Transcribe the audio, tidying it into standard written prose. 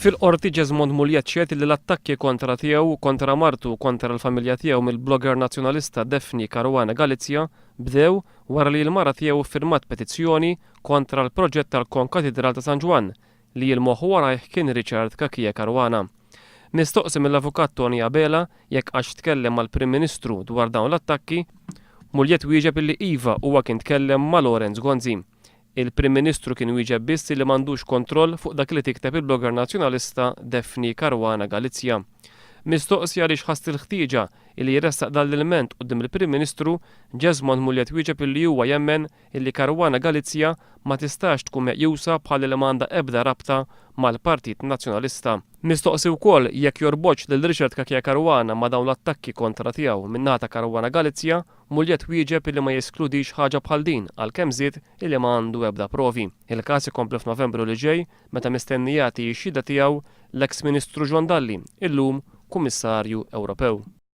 Fil-Qorti Jesmond Mugliett xehed li l-attakki kontra tiegħu, kontra martu u kontra l-familja tiegħu mill-blogger Nazzjonalista Daphne Caruana Galizia bdew wara li l-mara tiegħu ffirmat petizzjoni kontra l-proġett tal-Konkatidral ta' San Ġwann li l-moħħ warajh kien Richard Cachia Caruana. Mistoqsi mill-Avukat Tony Abela jekk għax tkellem mal-Prim Ministru dwar dawn l-attakki, Mugliett wieġeb illi iva huwa kien tkellem ma' Lawrence Gonzi. Il-Prim Ministru kien wieġeb biss li m'għandux kontroll fuq dak li tikteb il-blogger Nazzjonalista Daphne Caruana Galizia. Mistoqsi għaliex ħass il-ħtieġa illi jressaq dan l-ilment quddiem il-Prim Ministru, Jesmond Mugliett wieġeb illi huwa jemmen illi Caruana Galizia ma tistax tkun meqjusa bħal li m'għandha ebda rabta mal-Partit Nazzjonalista. Mistoqsi wkoll jekk jorbotx lil Richard Cachia Caruana ma' dawn l-attakki kontra tiegħu min-naħa ta' Caruana Galizia, Mugliett wieġeb illi ma jeskludix ħaġa bħal din għalkemm żied illi ma għandu ebda provi. Il-każ ikompli f'Novembru li ġej meta mistenni jagħti x-xhieda tiegħu l-eks Ministru John Dalli, illum Kummissarju Ewropew.